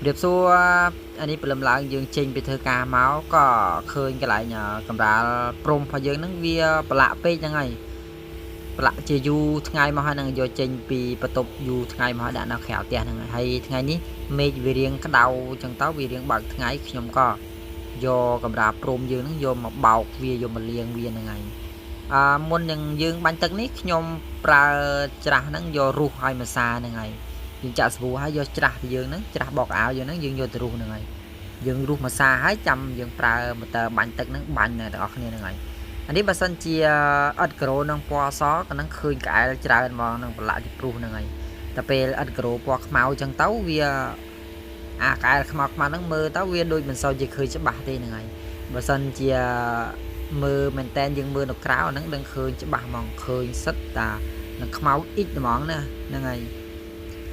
រៀបសួរអានេះព្រលឹមឡើងយើងចេញពីធ្វើការមកក៏ឃើញកន្លែងកម្រាលព្រំរបស់យើងហ្នឹងវាប្រឡាក់ពេកហ្នឹងហើយប្រឡាក់ជាយូរថ្ងៃមកហើយនឹងយកចេញពីបន្ទប់យូរថ្ងៃមកហើយដាក់នៅក្រៅផ្ទះហ្នឹងហើយថ្ងៃនេះមេឃវារៀងក្តៅអញ្ចឹងទៅវារៀងបើកថ្ងៃខ្ញុំក៏យកកម្រាលព្រំយើងហ្នឹងយកមកបោកវាយកមកលាងវាហ្នឹងហើយអឺមុននឹងយើងបាញ់ទឹកនេះខ្ញុំប្រើច្រាស់ហ្នឹងយករុះឲ្យម្សាហ្នឹងហើយយើងចាក់សាប៊ូហើយយកច្រាស់ទៅយើងហ្នឹងច្រាស់បកអាវយើងហ្នឹងយើងយកទៅរុះហ្នឹងហើយយើងរុះម្សាហើយចាំយើងប្រើម៉ូទ័របាញ់ទឹកហ្នឹងបាញ់អ្នកទាំងអស់គ្នាហ្នឹងហើយអានេះបើសិនជាឥដ្ឋការ៉ូនឹងពណ៌សក៏នឹងឃើញក្អែលច្រើនហ្មងនឹងប្រឡាក់ជាព្រុសហ្នឹងហើយតែពេលឥដ្ឋការ៉ូពណ៌ខ្មៅអញ្ចឹងទៅវាអាក្អែលខ្មៅខ្មៅហ្នឹងមើលទៅវាដូចមិនសូវជាឃើញច្បាស់ទេហ្នឹងហើយបើសិនជាមើលមែនតែនយើងមើលនៅក្រៅអាហ្នឹងដឹងឃើញច្បាស់ហ្មងឃើញសិតតានឹងខ្មៅអ៊ិចហ្មងណាហ្នឹងហើយ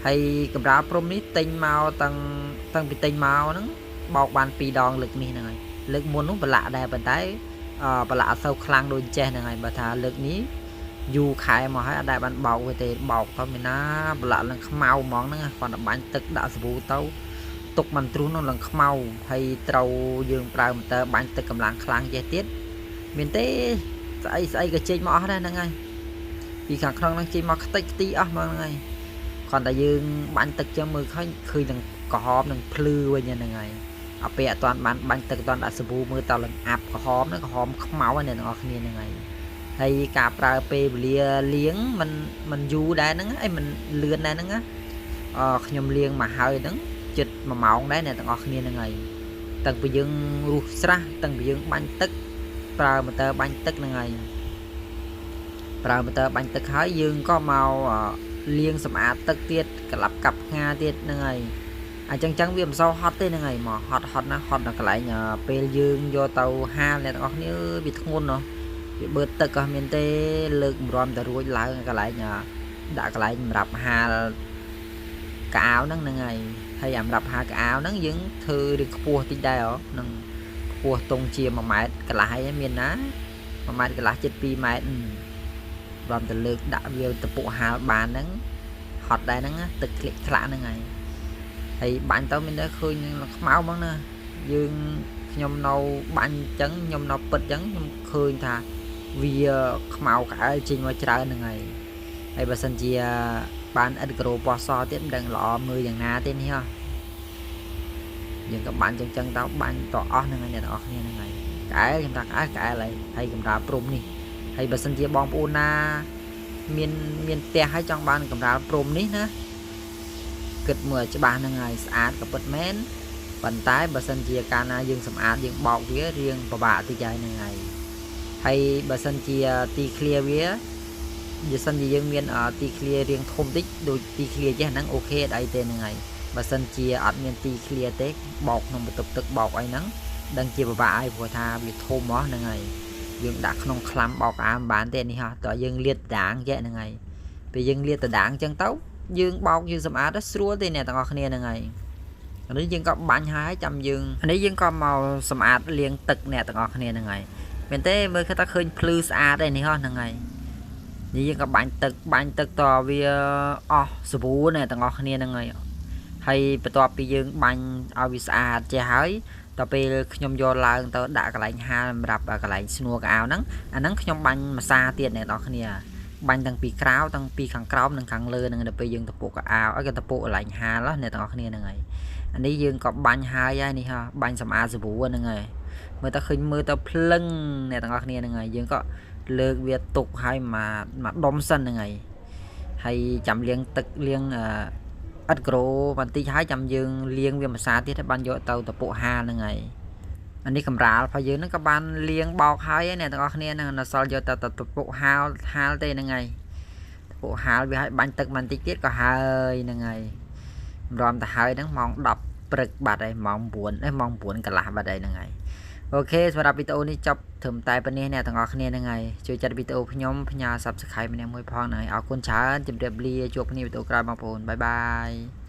ហើយកម្រាលព្រំនេះទិញមកតាំងតាំងពីទិញមកហ្នឹងបោកបាន2ដងលើកនេះហ្នឹងហើយលើកមុននោះប្រឡាក់ដែរប៉ុន្តែប្រឡាក់អត់សូវខ្លាំងដូចចេះហ្នឹងហើយបើថាលើកនេះយូរខែមកហើយអត់ដែលបានបោកវាទេបោកទៅមានណាប្រឡាក់នឹងខ្មៅហ្មងហ្នឹងគាត់តែបាញ់ទឹកដាក់សាប៊ូទៅទុកមិនទ្រុះនោះឡើងខ្មៅហើយត្រូវយើងប្រើម៉ូទ័របាញ់ទឹកកម្លាំងខ្លាំងចេះទៀតមានទេស្អីស្អីក៏ចេញមកអស់ដែរហ្នឹងហើយពីខាងក្នុងហ្នឹងចេញមកខ្ទេចខ្ទីអស់ហ្មងហ្នឹងហើយគ្រាន់តែយើងបាញ់ទឹកចឹងមើលឃើញឃើញនឹងក្រហមនឹងភ្លឺវិញហ្នឹងហើយអពេលអត់ទាន់បានបាញ់ទឹកអត់ទាន់ដាក់សាប៊ូមើលតឡើងអាប់ក្រហមហ្នឹងក្រហមខ្មៅហ្នឹងអ្នកទាំងអស់គ្នាហ្នឹងហើយហើយការប្រើពេលវេលាលាងมันมันយូរដែរហ្នឹងអីมันលឿនដែរហ្នឹងណាអខ្ញុំលាងមកហើយហ្នឹងជិត1ម៉ោងដែរអ្នកទាំងអស់គ្នាហ្នឹងហើយតាំងពីយើងរុះស្រះតាំងពីយើងបាញ់ទឹកប្រើម៉ូទ័របាញ់ទឹកហ្នឹងហើយប្រើម៉ូទ័របាញ់ទឹកហើយយើងក៏មកលាងសម្អាតទឹកទៀតក្លាប់កាប់ផ្ងាទៀតហ្នឹងហើយអញ្ចឹងចឹងវាមិនសូវហត់ទេហ្នឹងហើយមកហត់ហត់ណាស់ហត់ដល់កន្លែងពេលយើងយកទៅហាលអ្នកទាំងអស់គ្នាវាធ្ងន់ណោះវាបឺតទឹកក៏មានទេលើកម្រាំតែរួចឡើងកន្លែងដាក់កន្លែងសម្រាប់ហាលកៅអៅហ្នឹងហ្នឹងហើយហើយសម្រាប់ហាលកៅអៅហ្នឹងយើងធ្វើរឿងខ្ពស់តិចដែរហ្នឹងខ្ពស់តង់ជា1ម៉ែត្រកន្លះហើយមានណា1ម៉ែត្រកន្លះជិត2ម៉ែត្ររំទៅលើកដាក់វាទៅពុកហាលបានហ្នឹងហត់ដែរហ្នឹងទឹកធ្លាក់ធ្លាក់ហ្នឹងហើយហើយបាញ់ទៅមានតែឃើញខ្មៅហ្មងណាយើងខ្ញុំនៅបាញ់អញ្ចឹងខ្ញុំនៅពិតអញ្ចឹងខ្ញុំឃើញថាវាខ្មៅក្អែលចេញមកច្រើនហ្នឹងហើយហើយបើសិនជាបានឥដ្ឋការ៉ូពណ៌សទៀតមិនដឹងល្អមើលយ៉ាងណាទេនេះហ៎យើងក៏បាញ់ចឹងចឹងទៅបាញ់តអស់ហ្នឹងហើយអ្នកទាំងអស់គ្នាហ្នឹងហើយក្អែលខ្ញុំថាក្អែលក្អែលហើយហើយកម្រាលព្រំនេះហើយបើសិនជាបងប្អូនណាមានមានផ្ទះហើយចង់បានកម្រាលព្រំនេះណាគិតមើលឲ្យច្បាស់ហ្នឹងហើយស្អាតក៏ពិតមែនប៉ុន្តែបើសិនជាកាលណាយើងសម្អាតយើងបោកវារៀងពិបាកតិចហើយហ្នឹងហើយហើយបើសិនជាទីឃ្លាវាបើសិនជាយើងមានទីឃ្លារៀងធំតិចដូចទីឃ្លាចេះហ្នឹងអូខេអត់អីទេហ្នឹងហើយបើសិនជាអត់មានទីឃ្លាទេបោកក្នុងបន្ទប់ទឹកបោកអីហ្នឹងដឹងជាពិបាកហើយព្រោះថាវាធំហ៎ហ្នឹងហើយយើងដាក់ក្នុងក្លាំបោកអាមបានទេនេះហ៎តើយើងលាតដាងចេះហ្នឹងហើយពេលយើងលាតដាងអញ្ចឹងទៅយើងបោកយើងសម្អាតស្រួលទេអ្នកទាំងអស់គ្នាហ្នឹងហើយអានេះយើងក៏បាញ់ហើយចាំយើងអានេះយើងក៏មកសម្អាតលាងទឹកអ្នកទាំងអស់គ្នាហ្នឹងហើយមែនទេមើលឃើញថាឃើញភ្លឺស្អាតឯនេះហ៎ហ្នឹងហើយនេះយើងក៏បាញ់ទឹកបាញ់ទឹកតវាអស់សាប៊ូអ្នកទាំងអស់គ្នាហ្នឹងហើយហើយបន្ទាប់ពីយើងបាញ់ឲ្យវាស្អាតចេះហើយដល់ពេលខ្ញុំយកឡើងទៅដាក់កន្លែងហាលសម្រាប់កន្លែងស្នួរកៅអៅហ្នឹងអាហ្នឹងខ្ញុំបាញ់ម្សាទៀតអ្នកនរគ្នាបាញ់តាំងពីក្រៅតាំងពីខាងក្រោមនិងខាងលើហ្នឹងដល់ពេលយើងទៅពុកកៅអៅឲ្យគេទៅពុកកន្លែងហាលអ្នកទាំងអស់គ្នាហ្នឹងហើយអានេះយើងក៏បាញ់ហើយហើយនេះហ่าបាញ់សម្អាតសាប៊ូហ្នឹងហើយមើលទៅឃើញមើលទៅភ្លឹងអ្នកទាំងអស់គ្នាហ្នឹងហើយយើងក៏លើកវាទុកឲ្យមកមកដុំសិនហ្នឹងហើយហើយចាំលាងទឹកលាងអឺឥដ្ឋក្រូបន្តិចហើយចាំយើងលាងវាម្សាទៀតហើយបានយកទៅតពុកហាលហ្នឹងហើយអានេះកម្រាលរបស់យើងហ្នឹងក៏បានលាងបោកហើយអ្នកទាំងអស់គ្នាហ្នឹងនៅសល់យកទៅតពុកហាលហាលទេហ្នឹងហើយតពុកហាលវាឲ្យបាញ់ទឹកបន្តិចទៀតក៏ហើយហ្នឹងហើយរំទៅហើយហ្នឹងម៉ោង10ព្រឹកបាត់ហើយម៉ោង9ឯម៉ោង9កន្លះបាត់ហើយហ្នឹងហើយអូខេសម្រាប់វីដេអូនេះចប់ត្រឹមតែប៉ុណ្នេះអ្នកទាំងអស់គ្នាហ្នឹងហើយជួយចាត់វីដេអូខ្ញុំផ្ញើ Subscribe ម្នាក់មួយផងហ្នឹងហើយអរគុណច្រើនជម្រាបលាជួបគ្នាវីដេអូក្រោយបងប្អូនបាយបាយ។